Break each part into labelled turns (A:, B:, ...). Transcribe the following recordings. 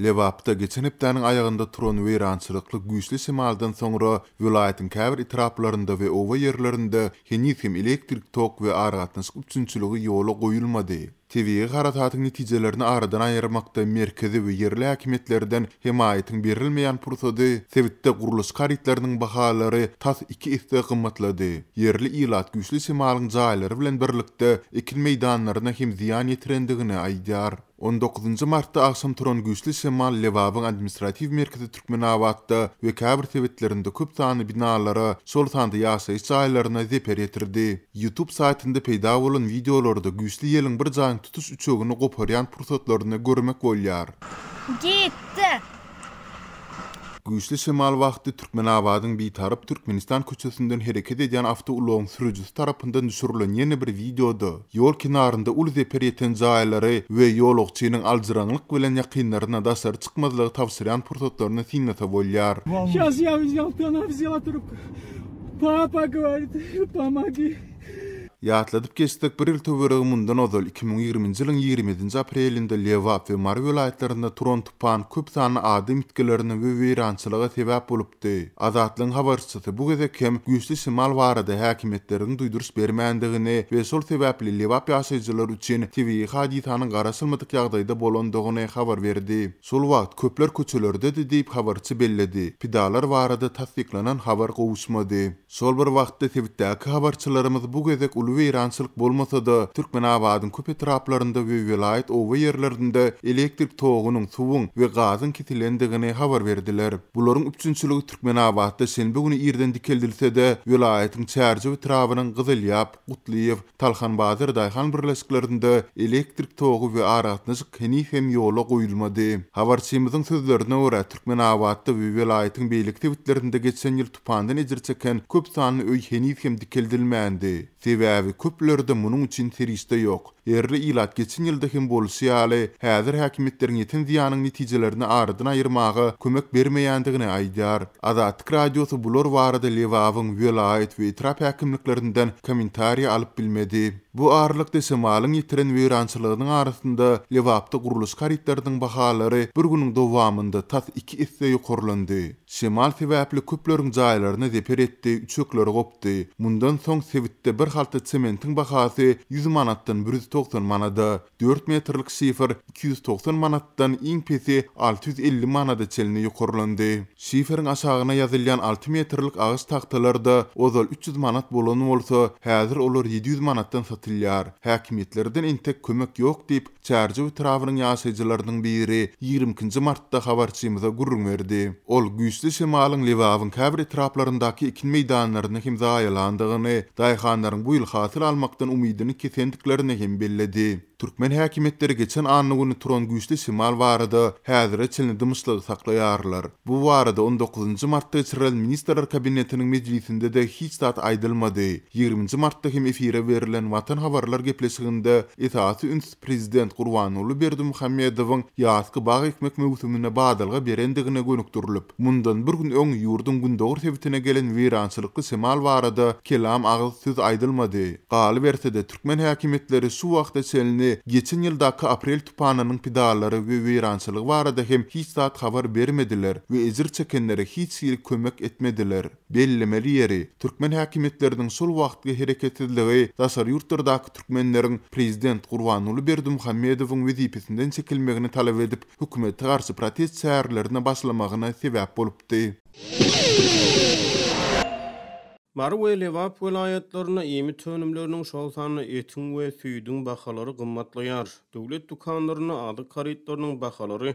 A: Lebapda geçen hepdäniň aýagynda turan weýrançylykly güýçli şemaldan soňra welaýatyň käbir etraplarynda we oba ýerlerinde heniz hem elektrik tok we aragatnaşyk üpjünçiligi ýola goýulmady. Tebigy harasatyň netijelerini aradan aýyrmakda merkezi we ýerli häkimiýetlerden hemaýatyň berilmeýän pursady sebitde gurluşyk harytlarynyň bahalary tas iki esse gymmatlady. Ýerli ilat güýçli şemalyň jaýlary bilen birlikde ekin meýdanlaryna hem zyýan ýetirendigini aýdýar. On dokuzynjy martda agşam turan güýçli şemal Lebabyň administratiw merkezi Türkmenabatda we käbir sebitlerinde köp sanly binalara, şol sanda ýaşaýyş jaýlaryna zeper ýetirdi. YouTube saýtynda peýda bolan wideolarda güýçli ýeliň bir jaýyň tutuş üçegini goparýan pursatlaryny görmek bolýar.
B: Gitdi.
A: Güýçli şemal wagty Türkmenabadyň Bitarap Türkmenistan köçesinden hereket edýän awtoulagyň sürüjisi tarapyndan düşürilen ýene bir wideoda ýol kenarynda uly zeper ýeten jaýlary we ýolagçynyň aljyraňlyk bilen ýakynlaryna daşary çykmazlygy tabşyrýan pursatlaryny synlasa bolýar.
C: Şas ýa wzýal ona wzýala trubku. Papa goworit, pomogi.
A: Ýatladyp geçsek, bir ýyl töweregi mundan ozal, 2020-nji ýylyň 27-nji aprelinde Lebap we Mary welaýatlarynda turan tupan köp sanly adam ýitgilerine we weýrançylyga sebäp bolupdy. Azatlygyň habarçysy bu gezek hem güýçli şemal barada häkimiýetleriň duýduryş bermändigini we şol sebäpli Lebap ýaşaýjylary üçin tebigy hadysanyň garaşylmadyk ýagdaýda bolandygyny habar berdi. Şol wagt köpler köçelerdedi diýip, habarçy belledi. Pidalar barada tassyklanan habar gowuşmady. Şol bir wagtda sebitdäki habarçylarymyz bu gezek uly weýrançylyk bolmasa-da, Türkmenabadyň köp etraplarynda we welaýat oba ýerlerinde elektrik togunyň, suwuň we gazyň kesilendigini habar berdiler. Bularyň üpjünçiligi Türkmenabatda şenbe güni irden dikeldilse-de, welaýatyň Çärjew etrabynyň Gyzylýap, Gutlyýew, Talhanbazar daýhan birleşiklerinde elektrik togy we aragatnaşyk heniz hem ýola goýulmady. Habarçymyzyň sözlerine görä, Türkmenabatda we welaýatyň beýleki sebitlerinde geçen ýyl tupandan ejir çeken köp sanly öý heniz hem dikeldilmändi. Sebäbi köplerde munuň üçin serişde ýok. Ýerli ilat geçen ýylda hem bolşy ýaly, häzir häkimiýetleriň ýeten zyýanyň netijelerini aradan aýyrmaga kömek bermeýändigini aýdýar. Azatlyk Radiosy bular barada Lebabyň welaýat we etrap häkimliklerinden kommentariý alyp bilmedi. Bu aralykda şemalyň ýetiren weýrançylygynyň arasynda Lebapda gurluşyk harytlarynyň bahalary bir günüň dowamynda tas iki esse ýokarlandy. Şemal sebäpli köpleriň jaýlaryna zeper etdi, üçekleri gopdy. Mundan soň sebitde bir halta sementiň bahasy 100 manatdan 190 manada, dört metrlik şifer 290 manatdan iň pesi 650 manada çenli ýokarlandy. Şiferiň aşagyna ýazylýan alty metrlik agaç tagtalar-da ozal 300 manat bolan bolsa, häzir olar 700 manatdan satylýar. Häkimiýetlerden entek kömek ýok diýip, Çärjew etrabynyň ýaşaýjylarynyň biri ýigrimi ikinji martda habarçymyza gürrüň berdi. Ol güýçli şemalyň Lebabyň käbir etraplaryndaky ekin meýdanlaryny hem zaýalandygyny, daýhanlaryň bu ýyl hasyl almakdan umydyny kesendiklerini hem belledi. Türkmen häkimiýetleri geçen anna güni turan güýçli şemal barada häzire çenli dymyşlygy saklaýarlar. Bu barada on dokuzynjy martda geçirilen Ministrler Kabinetiniň mejlisinde-de hiç zat aýdylmady. Ýigriminji martda hem efire berlen Watan habarlar gepleşiginde esasy üns prezident Gurbanguly Berdimuhamedowyň ýazky bag ekmek möwsümine badalga berendigine gönükdirilip, mundan bir gün öň ýurduň gündogar sebitine gelen weýrançylykly şemal barada kelam agyz söz aýdylmady. Galyberse-de, türkmen häkimiýetleri şu wagta çenli geçen ýyldaky aprel tupanynyň pidalary we weýrançylygy barada hem hiç zat habar bermediler we ejir çekenlere hiç hili kömek etmediler. Bellemeli ýeri, türkmen häkimiýetleriniň şol wagtky hereketsizligi daşary ýurtlardaky türkmenleriň prezident Gurbanguly Berdimuhamedowyň wezipesinden çekilmegini talap edip, hökümete garşy protest çärelerine başlamagyna sebäp bolupdy.
D: Mary we Lebap welaýatlarynda iýmit önümleriniň, şol sanda etiň we süýdüň bahalary gymmatlaýar. Döwlet dükanlarynda azyk harytlarynyň bahalary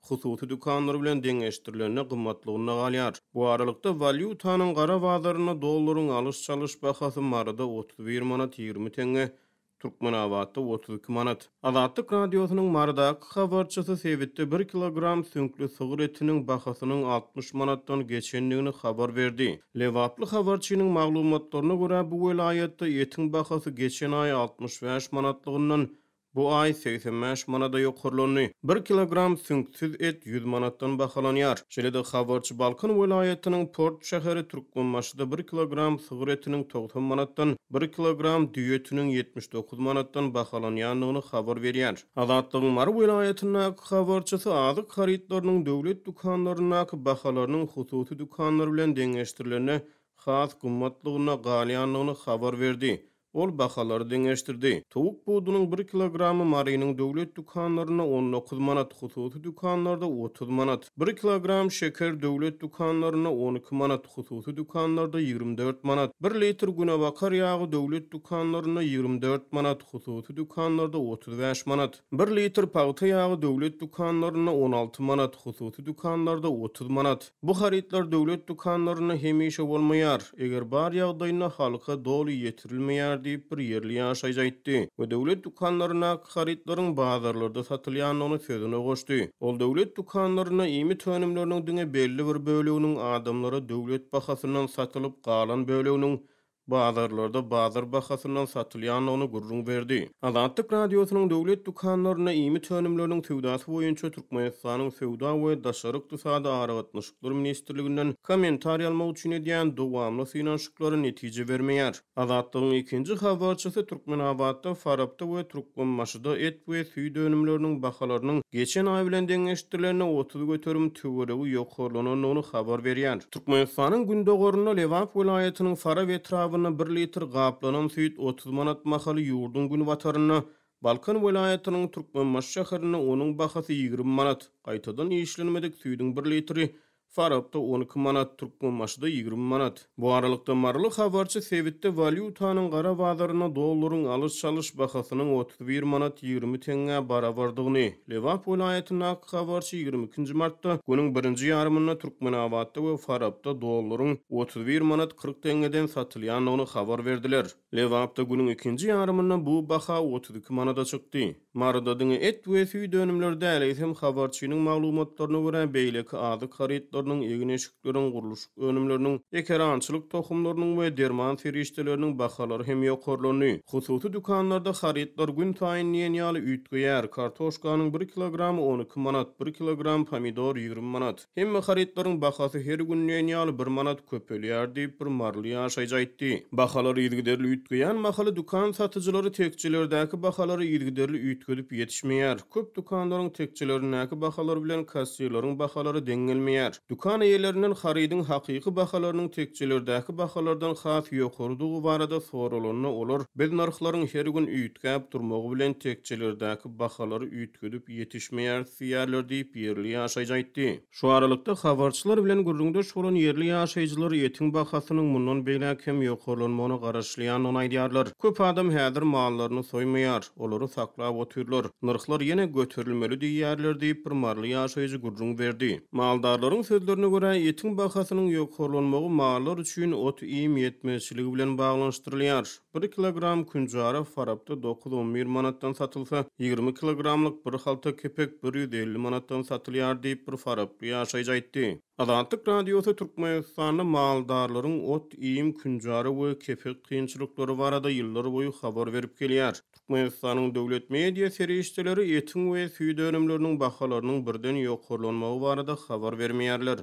D: hususy dükanlar bilen deňeşdirilende gymmatlygynda galýar. Bu aralykda, walýutanyň gara bazarynda dollaryň alyş-çalyş bahasy Maryda 31 manat 20 teňňe, Türkmenabatda 32 manat. Azatlyk Radiosynyň Marydaky habarçysy sebitde bir kilogram süňkli sygyr etiniň bahasynyň 60 manatdan geçendigini habar berdi. Lebaply habarçynyň maglumatlaryna görä, bu welaýatda etiň bahasy geçen aý 65 manatlygyndan. Bu aý 85 manada ýokarlandy. Bir kilogram süňksüz et 100 manatdan bahalanýar. Şeýle-de habarçy Balkan welaýatynyň port şäheri Türkmenbaşyda bir kilogram sygyr etiniň 90 manatdan, bir kilogram düýe etiniň 79 manatdan bahalanýandygyny habar berýär. Azatlygyň Mary welaýatyndaky habarçysy azyk harytlarynyň döwlet dükanlaryndaky bahalarynyň hususy dükanlar bilen deňeşdirilende has gymmatlygyna galýandygyny habar berdi. Ol bahalary deňeşdirdi. Towuk budunyň bir kilogramy Marynyň döwlet dükanlarynda 19 manat, hususy dükanlarda 30 manat. Bir kilogram şeker döwlet dükanlarynda 12 manat, hususy dükanlarda 24 manat. Bir litr günebakar ýagy döwlet dükanlarynda 24 manat, hususy dükanlarda 35 manat. Bir litr pagta ýagy döwlet dükanlarynda 16 manat, hususy dükanlarda 30 manat. Bu harytlar döwlet dükanlarynda hemişe bolmaýar, eger bar ýagdaýynda halka doly ýetirilmeýär diýip, bir ýerli ýaşaýjy aýtdy we döwlet dükanlaryndaky harytlaryň bazarlarda satylýandygyny sözüne goşdy. Ol döwlet dükanlarynda iýmit önümleriniň diňe belli bir böleginiň adamlara döwlet bahasyndan satylyp, galan böleginiň bazarlarda bazar bahasyndan satylýandygyny gürrüň berdi. Azatlyk Radiosynyň döwlet dükanlarynda iýmit önümleriniň söwdasy boýunça Türkmenistanyň Söwda we daşary ykdysady aragatnaşyklar ministrliginden kommentariý almak üçin edýän dowamly synanyşyklary netije bermeýär. Azatlygyň ikinji habarçysy Türkmenabatda, Farapda we Türkmenbaşyda et we süýt önümleriniň bahalarynyň geçen aý bilen deňeşdirilende 30% töweregi ýokarlanandygyny habar berýär. Türkmenistanyň gündogarynda Lebap welaýatynyň Farap etrabynda bir litr gaplanan süýt 30 manat mahaly ýurduň günbatarynda Balkan welaýatynyň Türkmenbaşy şäherinde onuň bahasy 20 manat, gaýtadan işlenmedik süýdüň bir litri Farapda 12 manat, Türkmenbaşyda 20 manat. Bu aralykda, maryly habarçy sebitde walýutanyň gara bazarynda dollaryň alyş-çalyş bahasynyň 31 manat 20 teňňä barabardygyny, Lebap welaýatyndaky habarçy 22 nji martda günüň birinji ýarymynda Türkmenabatda we Farapda dollaryň 31 manat 40 teňňeden satylýandygyny habar berdiler. Lebapda günüň ikinji ýarymynda bu baha 32 manada çykdy. Maryda diňe et we süýt önümleri däl, eýsem, habarçynyň maglumatlaryna görä, beýleki azyk harytlarynyň, egin-eşikleriň, gurluşyk önümleriniň, ekerançylyk tohumlarynyň we derman serişdeleriniň bahalary hem ýokarlandy. Hususy dükanlarda harytlar günsaýyn diýen ýaly üýtgeýär, kartoşkanyň bir kilogramy 12 manat, bir kilogram pomidor 20 manat. Hemme harytlaryň bahasy her gün diýen ýaly bir manat köpelýär diýip, bir maryly ýaşaýjy aýtdy. Bahalar yzygiderli üýtgeýän mahaly dükan satyjylary tekjelerdäki bahalary yzygiderli üýtgedip ýetişmeýär. Köp dükanlaryň tekjelerindäki bahalar bilen kassirleriň bahalary deň gelmeýär. Dükan eýelerinden harydyň hakyky bahalarynyň tekjelerdäki bahalardan has ýokarydygy barada soralanda, olar, Biz nyrhlaryň her gün üýtgäp durmagy bilen tekjelerdäki bahalary üýtgedip ýetişmeýäris diýýärler diýip, ýerli ýaşaýjy aýtdy. Şu aralykda, habarçylar bilen gürrüňdeş bolan ýerli ýaşaýjylar etiň bahasynyň mundan beýläk hem ýokarlanmagyna garaşylýandygyny aýdýarlar. Köp adam häzir mallaryny soýmaýar, olary saklap otyrlar. Nyrhlar ýene göterilmeli diýýärler diýip, bir maryly ýaşaýjy gürrüň berdi. Maldarlaryň sözlerine görä, etiň bahasynyň ýokarlanmagy mallar üçin ot-iým ýetmezçiligi bilen baglanyşdyrylýar. Bir kilogram künjara Farapda dokuz-on bir manatdan satylsa, 20 kilogramlyk bir halta kepek 150 manatdan satylýar diýip, bir faraply ýaşaýjy aýtdy. Azatlyk Radiosy Türkmenistanda maldarlaryň ot-iým, künjara we kepek kynçylyklary barada ýyllarboýy habar berip gelýär. Türkmenistanyň döwlet media serişdeleri etiň we süýt önümleriniň bahalarynyň birden ýokarlanmagy barada habar bermeýärler.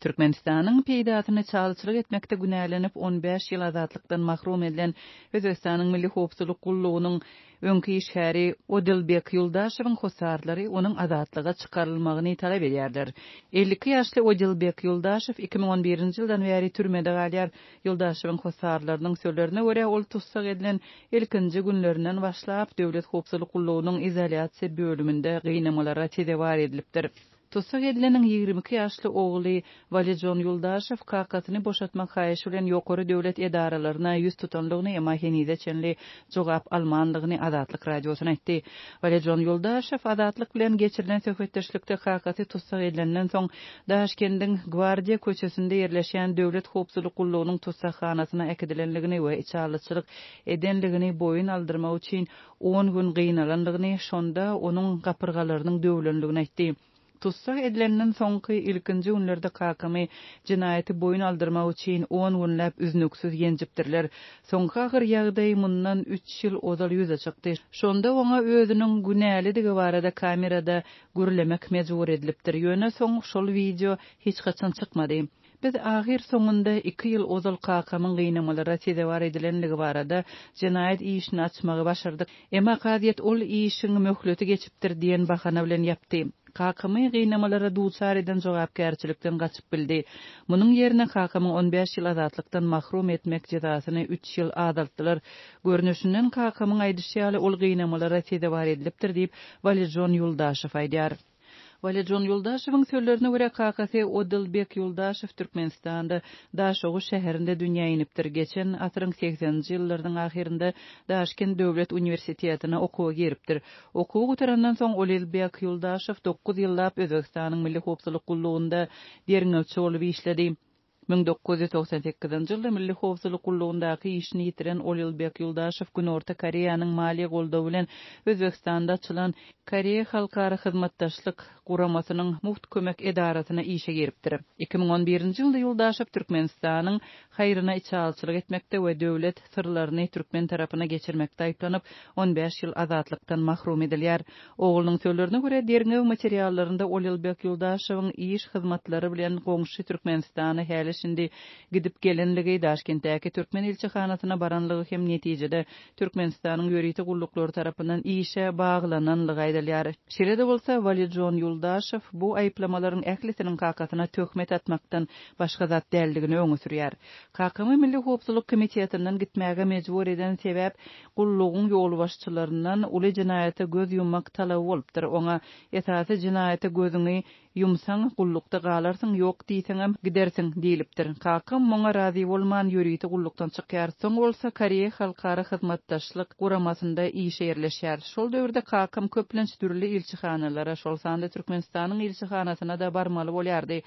E: Türkmenistanyň peýdasyna çalçylyk etmekde günälenip, on bäş ýyl azatlykdan mahrum edilen Özbegistanyň Milli howpsuzlyk gullugynyň öňki işgäri Odilbek Ýuldaşewiň hossarlary onuň azatlyga çykarylmagyny talap edýärler. 52 ýaşly Odilbek Ýuldaşew 2011-nji ýyldan bäri türmede galýar. Ýuldaşewiň hossarlarynyň sözlerine görä, ol tussag edilen ilkinji günlerinden başlap, Döwlet howpsuzlyk gullugynyň izolýasiýa bölüminde gynamalara sezewar edilipdir. Tussag edileniň 22 ýaşly ogly Walijon Ýuldaşew kakasyny boşatmak haýyşy bilen ýokary döwlet edaralaryna ýüz tutandygyny, emma henize çenli jogap almandygyny Azatlyk Radiosyna aýtdy. Walijon Ýuldaşew Azatlyk bilen geçirilen söhbetdeşlikde kakasy tussag edilenden soň Daşkendiň Gwardiýa köçesinde ýerleşýän Döwlet howpsuzlyk gullugynyň tussaghanasyna äkidilendigini we içalyçylyk edendigini boýun aldyrmak üçin on gün gynalandygyny, şonda onuň gapyrgalarynyň döwlendigini aýtdy. Tussag edilenden soňky ilkinji günlerde kakamy jenaýaty boýun aldyrmak üçin on günläp üznüksiz ýenjipdirler. Soňky agyr ýagdaý mundan üç ýyl ozal ýüze çykdy. Şonda oňa özüniň günälidigi barada kamerada gürlemek mejbur edilipdir. Ýöne soň şol wideo hiç haçan çykmady. Biz ahyrsoňunda iki ýyl ozal kakamyň gynamalara sezewar edilenligi barada jenaýat işini açmagy başardyk. Emma kazyýet ol işiň möhleti geçipdir diýen bahana bilen ýapdy. Kakamy gynamalara duçar eden jogapkärçilikden gaçyp bildi. Munuň ýerine kakamyň on bäş ýyl azatlykdan mahrum etmek jezasyny üç ýyl azaltdylar. Görnüşinden kakamyň aýdyşy ýaly ol gynamalara sezewar edilipdir diýip, Walijon Ýuldaşew aýdýar. Walijon Ýoldaşewiň sözlerine görä, kakasy Odilbek Ýoldaşew Türkmenistanda, Daşoguz şäherinde dünýä inipdir. Geçen asyryň segseninji ýyllarynyň ahyrynda Daşkent döwlet uniwersitetine okuwa giripdir. Okuwy gutarandan soň Olilbek Ýoldaşew dokuz ýyllap Özbegistanyň Milli howpsuzlyk gullugynda derňewçi bolup işledi. 1998-nji ýylda Milli howpsuzlyk gullugyndaky işini ýitiren Olilbek Ýuldaşew Günorta Koreýanyň maliýe goldawy bilen Özbegistanda açylan Koreýa halkara hyzmatdaşlyk guramasynyň mugt kömek edarasyna işe giripdir. 2011-nji ýylda Ýuldaşew Türkmenistanyň haýryna içalyçylyk etmekde we döwlet syrlaryny türkmen tarapyna geçirmekde aýyplanyp, on bäş ýyl azatlykdan mahrum edilýär. Oglunyň sözlerine görä, derňew materiallarynda Olilbek Ýuldaşewiň iş hyzmatlary bilen goňşy Türkmenistana häli-şindi gidip gelenligi, Daşkentdäki türkmen ilçihanasyna baranlygy hem netijede Türkmenistanyň ýörite gulluklary tarapyndan işe baglananlygy aýdylýar. Şeýle-de bolsa, Walijon Ýuldaşew bu aýyplamalaryň ählisiniň kakasyna töhmet atmakdan başga zat däldigini öňe sürýär. Kakamy Milli howpsuzlyk komitetinden gitmäge mejbur eden sebäp gullugyň ýolbaşçylaryndan uly jenaýata göz ýummak talaby bolupdyr. Oňa esasy jenaýata gözüňi ýumsaň, gullukda galarsyň, ýok diýseňem, gidersiň diýlipdir. Kakam muňa razy bolman, ýörite gullukdan çykýar. Soň bolsa Koreýa halkara hyzmatdaşlyk guramasynda işe ýerleşýär. Şol döwürde kakam köplenç dürli ilçihanalara, şol sanda Türkmenistanyň ilçihanasyna-da barmaly bolýardy.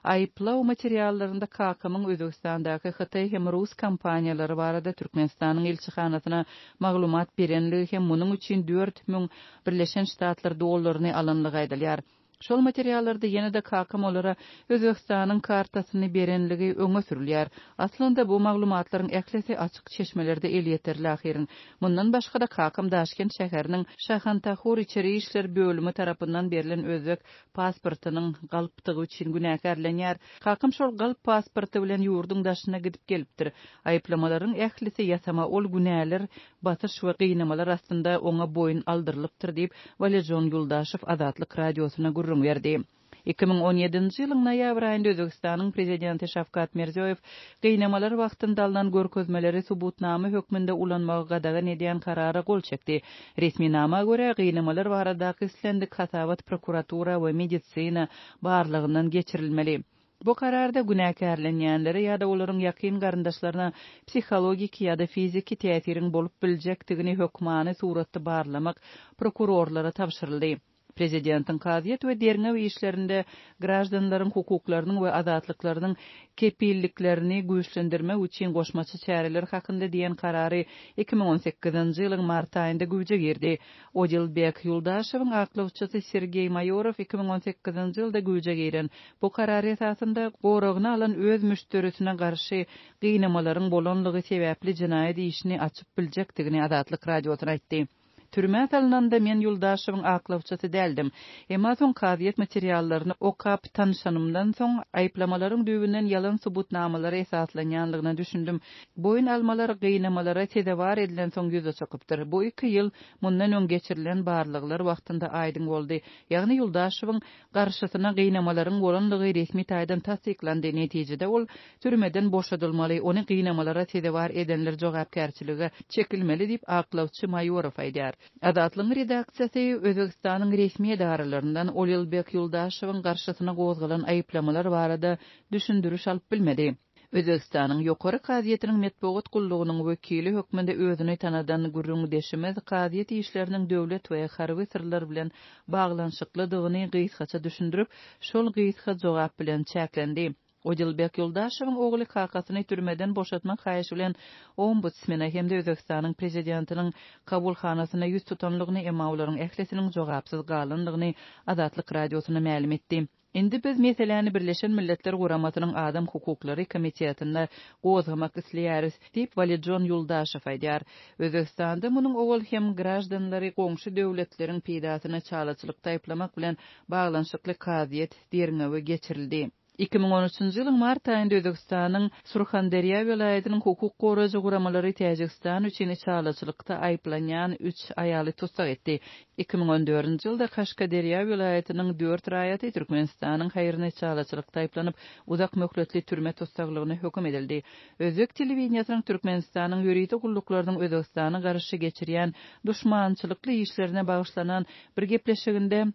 E: Aýyplaw materiallarynda kakamyň Özbegistandaky hytaý hem rus kompaniýalary barada Türkmenistanyň ilçihanasyna maglumat berenligi hem munuň üçin 4000 Birleşen Ştatlar dollaryny alanlygy aýdylýar. Şol materiallarda ýene-de kakam olara Özbegistanyň kartasyny berenligi öňe sürülýär. Aslynda bu maglumatlaryň ählisi açyk çeşmelerde elýeterli ahyryn. Mundan başga-da kakam Daşkent şäheriniň Şahantahur içeri işler bölümi tarapyndan berlen özbek pasportynyň galpdygy üçin günäkärlenýär. Kakam şol galp pasporty bilen ýurduň daşyna gidip gelipdir. Aýyplamalaryň ählisi ýasama, ol günäler basyş we gynamalar astynda oňa boýun aldyrylypdyr diýip, Walijon Ýuldaşew Azatlyk Radiosyna gürrüň berdi. 2017-nji ýylyň noýabr aýynda Özbegistanyň Prezidenti Şawkat Mirziýoýew gynamalar wagtynda alnan görkezmeleri subutnama hökmünde ulanmagy gadagan edýän karara gol çekdi. Resminama görä, gynamalar baradaky islendik hasabat prokuratura we medisina barlagyndan geçirilmeli. Bu kararda günäkärlenýänlere ýa-da olaryň ýakyn garyndaşlaryna psihologik ýa-da fiziki täsiriň bolup biljekdigini hökmany suratda barlamak prokurorlara tabşyryldy. Prezidentiň kazyýet we derňew işlerinde graždanlaryň hukuklarynyň we azatlyklarynyň kepilliklerini güýçlendirmek üçin goşmaça çäreler hakynda diýen karary 2018-nji ýylyň mart aýynda güýje girdi. Odilbek Ýuldaşewiň aklawçysy Sergeý Maýorow 2018-nji ýylda güýje giren bu karar esasynda goragyny alan öz müşderisine garşy gynamalaryň bolanlygy sebäpli jenaýat işini açyp biljekdigini Azatlyk Radiosyna aýtdy. Türmä salnanda men Ýuldaşewiň aklawçysy däldim. Emma soň kazyýet materiallaryny okap tanyşanymdan soň, aýyplamalaryň düýbünden ýalan subutnamalara esaslanýanlygyna düşündim. Boýun almalar gynamalara sezewar edilensoň ýüze çykypdyr. Bu iki ýyl mundan öň geçirilen barlaglar wagtynda aýdyň boldy. Ýagny Ýuldaşewiň garşysyna gynamalaryň bolanlygy resmi taýdan tassyklandy. Netijede ol Türmeden boşadylmaly, ony gynamalara sezewar edenler jogapkärçilige çekilmeli diýip, aklawçy Maýorow aýdýar. Azatlygyň redaksiýasy Özbegistanyň resmi edaralaryndan Olilbek Ýuldaşewiň garşysyna gozgalan aýyplamalar barada düşündiriş alyp bilmedi. Özbegistanyň Ýokary kazyýetiniň metbugat gullugynyň wekili hökmünde özüni tanadan gürrüňdeşimiz kazyýet işleriniň döwlet we harby syrlar bilen baglanyşyklydygyny gysgaça düşündirip, şol gysga jogap bilen çäklendi. Odilbek Ýoldaşewiň ogly kakasyny türmeden boşatmak haýyşy bilen Ombudsmene hem-de Özbegistanyň Prezidentiniň kabulhanasyna ýüz tutanlygyny, emma olaryň ählisiniň jogapsyz galandygyny Azatlyk Radiosyna mälim etdi. Indi biz meseläni Birleşen Milletler Guramasynyň Adam hukuklary komitetinde gozgamak isleýäris, diýip, Walijon Ýuldaşew aýdýar. Özbegistanda munuň owal hem graždanlary goňşy döwletleriň peýdasyna çalaçylykda aýyplamak bilen baglanyşykly kazyýet derňewi geçirildi. 2013-nji ýylyň mart aýynda Özbegistanyň Surhanderýa welaýatynyň hukuk goraýjy guramalary Täjigistan üçin içalyçylykda aýyplanýan üç aýaly tussag etdi. 2014-nji ýylda Kaşkaderýa welaýatynyň dört raýaty Türkmenistanyň haýryna içalyçylykda aýyplanyp, uzak möhletli türme tussaglygyna höküm edildi. Özbek telewideniýesiniň Türkmenistanyň ýörite gulluklarynyň Özbegistana garşy geçirýän duşmançylykly işlerine bagyşlanan bir gepleşiginde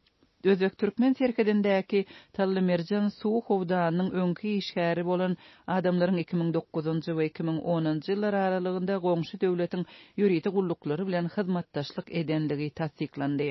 E: Özbek-türkmen serhedindäki Tallymerjen suw howdanynyň öňki işgäri bolan adamlaryň 2009-njy we 2010-njy ýyllar aralygynda goňşy döwletiň ýörite gulluklary bilen hyzmatdaşlyk edenligi tassyklandy.